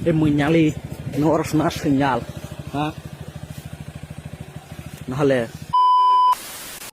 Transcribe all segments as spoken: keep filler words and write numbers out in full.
E muinyali, no oro sna sinyal. Ha? Nahale.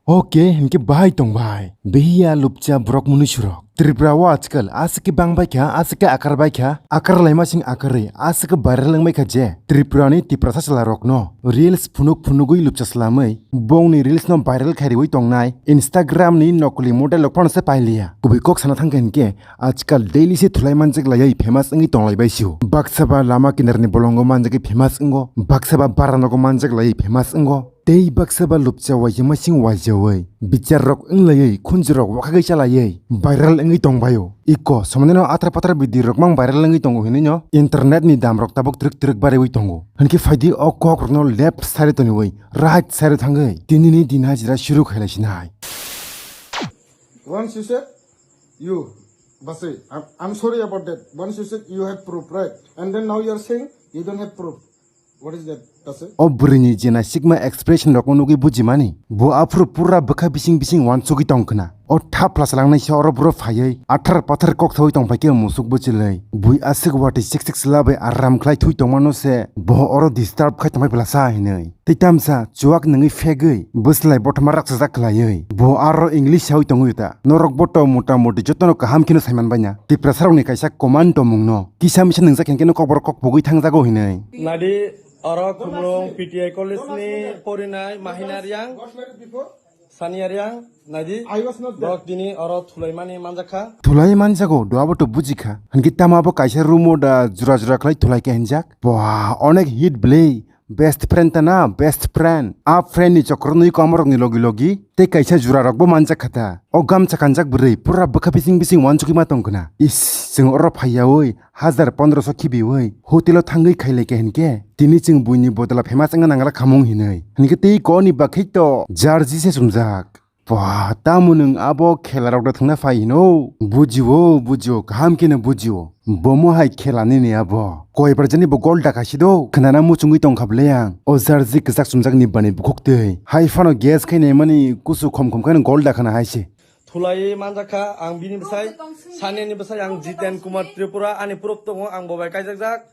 Oke, hinkhe bahai tong bai. Behiya lupcha borok mwnwi surok. Tripura o ajkal aswk khe bang bai kha, aswk khe akar bai kha, akar laima sing akarwi, aswk khe viral wng bai kha je Tripura ni Tiprasa chwla rok no reels phunuk phunugwi lupcha slamwi bongni reels no viral khai riwi tongnai Instagram ni nokoli model rok phano se pailiya. Kubui kok sana thang khe hinkhe ajkal daily se thulai manjak laiwi famous wngwi tonglai bai sio. Baksa ba lama kinar ni bolongo manjagwi famous wngo, baksa ba bara nogo manjak laiwi famous wngo. Tei baksa ba lupcha waisa masing waijawi, bichar rok wng laiwi, khunju rok wakhagwi cha laiwi, viral wngwi tong baio. Iko, somanino athar pathar video rok mang viral wngwi tongo hinwi no, internet ni dam rok tabuk twrwk twrwk bariwi tongo. Hinkhe phaidi o kok rok no left side toniwi, right side thangwi, tini ni din hajira shuru khailai sinai. Once you said, you, Basi, I'm, I'm sorry about that. Once you said you have proof, right? And then now you are saying you don't have proof. What is that, Basi? O bwrwini je naisikma expression rokno nugwi bujimani, bo aphuru pura bwkha bising bising uansugwi tong khna. O thapla salangnai se oro bwrwi phaiwi athar pathar kok sawi tong phaikhe musuk bwchwlwi. Bui aswk watwi sik sik swlabai aram khlai thui tongmano se bo oro disturb khai tongphai bwlasa hinwi. Tei tamsa chuak nungwi phegwi bwslai bothoma raksajak khwlaiwi. Bo aro English sawi tongwi ta. Norok bo to mota moti jotono kaham kheno saiman baina. Tiprasa rokni kaisa command tongmung no. Kisa misa nungjak hinkhe no kokborok kok pogwi thangjago hinwi. Nadi oro Khumlung P T I college ni porinai Mahina Riang, Sania Riang, nadi. I was not there. Borok tini oro thulaimani manjakha. Thulai manjago, do abo to bujikha. Hinkhe tamo abo kaisa room o da jura jura khlai thulai khe hinjak. Boah, onek hit bwlwi. Best friend ta na, best friend. A friend ni chokro nwi ko amorok ni logi logi. Tei kaisa jura rok bo manjak kha ta. O gamcha kanjak bwrwi pura bwkha bising bising uansugwi ma tong khna. Is, chwng oro phaiyawi, hajar pondroso khibiwi, hotel o thangwi khailai khe hinkhe. Tini chwng buini bodol o famous wngna nangla khamung hinwi. Hinkhe tei ko ni bagwi to jersey se chumjak. Pah, tamo nwng abo khela rok da thwngna phai hino? Bujio, bujio, kaham kheno bujio. Bomo hai khela nini abo. Koibar jani bo gol da kaisi do. Khnana muchungwi tongkha bwle ang. O jersey kwchak chumjak ni bani bukhuk twi. Hai phano guess khai naimani kusu khom khom khai gol da khana hai se. Thulai manjakha ang bini bwsai, Sani ni bwsai ang Jiten Kumar Tripura, ani proof tongo, ang bo bai kaijakjak.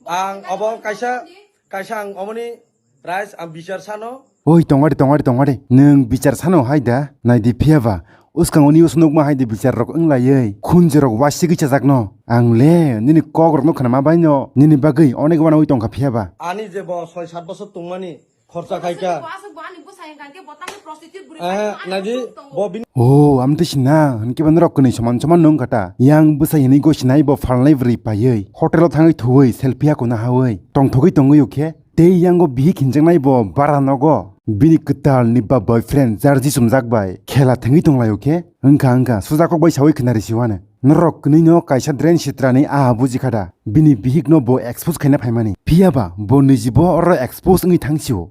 Ang obo kaisa, kaisa ang omoni rights ang bichar sano. Oi, tongari, tongari, tongari. Nwng bichar sano hai da? Naidi phiya ba. Uskango news nukma hai de bichar rok wng laiwi. Khunju rok wasigwi chajak no. Ang le nini kok rok no khna ma bai no. Nini bagwi onek wanawi tongkha phiya ba. Ani je bo soi sat bosor tongmani khorcha khai kha. Bo aswk bo ani bwsai hwnkha khe bo tamni prostitute bwrwi. Eh, khai, naidi, ani bwsai tongo. Bo bini Oh, amtwi sina, hinkhe bo norok kwnwi soman soman nung kha ta. Yang bwsai hinwi goi sinai bo phalnai bwrwi paiwi. Hotel o thangwi thuwi, selfie hakuna hawi. Tongthogwi tongwi o khe. Tei yango bihik hinjaknai bo bara nogo. Bini kwtal ni ba boyfriend, jersey chumjak bai. Khela thangwi tonglaio khe. Wngkha, wngkha, suja kok bai sawi khwnari siwano. Norok kwnwi no kaisa drain sitrani aha buji kha da. Bini bihik no bo expose khaina phaimani. Phiya ba, bo niji bo oro expose wngwi thang sio.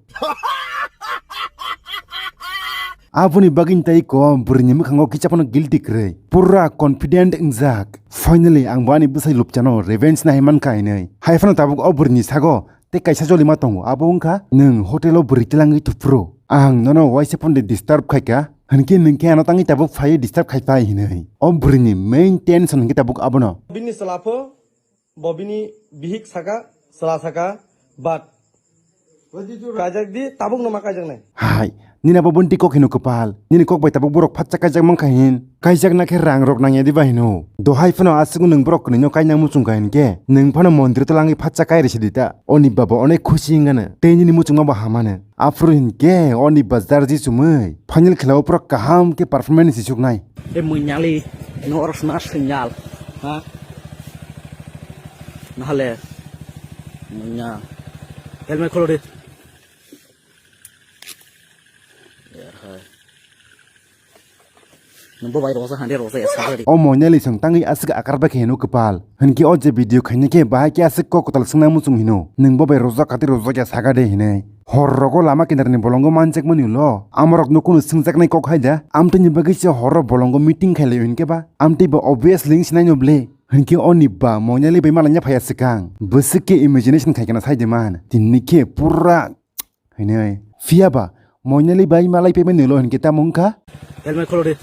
Aboni bagwi tei ko bwrwini mwkhango kisa phano guilty kwrwi. Pura confident wngjak. Finally, ang bo ani bwsai lupchano revenge nai mankha hinwi. Hai phano tabuk o bwrwini sago tei kaisa jolima tongo. Abo wngkha, nwng hotel o bwrwi twlangwi tuphuru. Ang nono waisa phone de disturb khaikha. Hinkhe nwng khe ano tangwi tabuk phaiwi disturb khai phai hinwi. O bwrwini main tension hinkhe tabuk abono. Bini chwla pho Bo bini bihik saka, chwla saka, but kaijak di, tabuk no ma kaijaknai. Hai, nini abo bonti kok hino kwpal. Nini kok bai tabuk borok phatsa kaijak mankha hin. Kaijak na khe rang rok nangya di ba hino. Dohai phano aswk nwng borok kwnwi no kainang muchung kha hinkhe. Nwng phano mondir twlangwi phatsa kai rwsi di ta. Oni baba onek khusi wngano. Tei nini muchungma bo hamano. Aphuru hinkhe oni bazar ji chumui final khela o pura kaham khe performance sisuknai. E muinyali, no oro sna sinyal. Ha? Nahale. Muinya. Helmet kholo de. Yar hai. Nwng bo bai rosa hande rosa ya sagari. O moinali song tangwi aswk akar bai khe hino kwpal. Hinkhe o je video khaina khe bahai khe aswk kok kwtal swngna muchung hino. Nwng bo bai rojak kati rojak ya sagade hinwi. Hor rogo lama kinarni bolongo manjakmani ulo. Amorok no kunu swngjaknai kok hai da. Amtwini bagwi se horo bolongo meeting khailai hinkhe ba. Amtwi ba obviously wng sinai no ble. Hinkhe o ni ba moinali bai malanya phaiya swkang. Bwswk khe imagination khai kana sai de man. Tini khe pura Hinwi, phiya ba, moinali bai malai payment nilo hinkhe tamo wngkha? Helmet kholo de.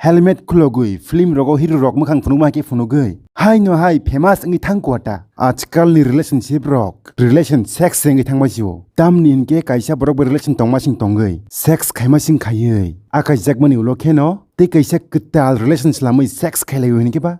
Helmet khulogwi film rogo hero rok mwkhang phunukma hai khe phunugwi. Haino hai famous wngwi thang kwata. Ajkal ni relationship rok, relation sex se wngwi thangma sio. Tamni hinkhe kaisa borok bai relation tongma sing tongwi, sex khaima sing khaiwi. Akaisjakmani ulo kheno, tei kaisa kwtal relation slamwi sex khailaiwi hinkhe ba,